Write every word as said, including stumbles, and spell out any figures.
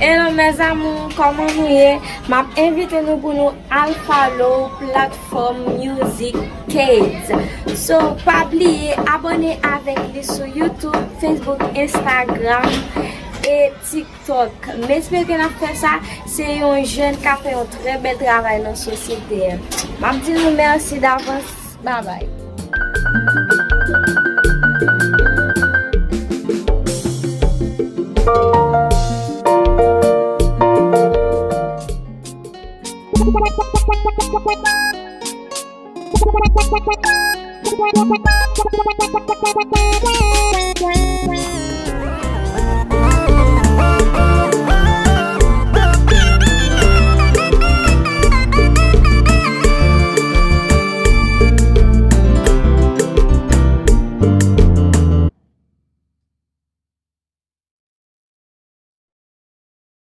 Hello mes amours, kòman nou ye? M ap envite nou pou nou al follow platfòm Music Kids. So, pa bliye abòne avèk li sou YouTube, Facebook, Instagram e TikTok. M espere ke n ap fè sa. Se yon jèn k ap fè yon trè bèl travay nan sosyete a. M ap di nou mèsi davans. Babay.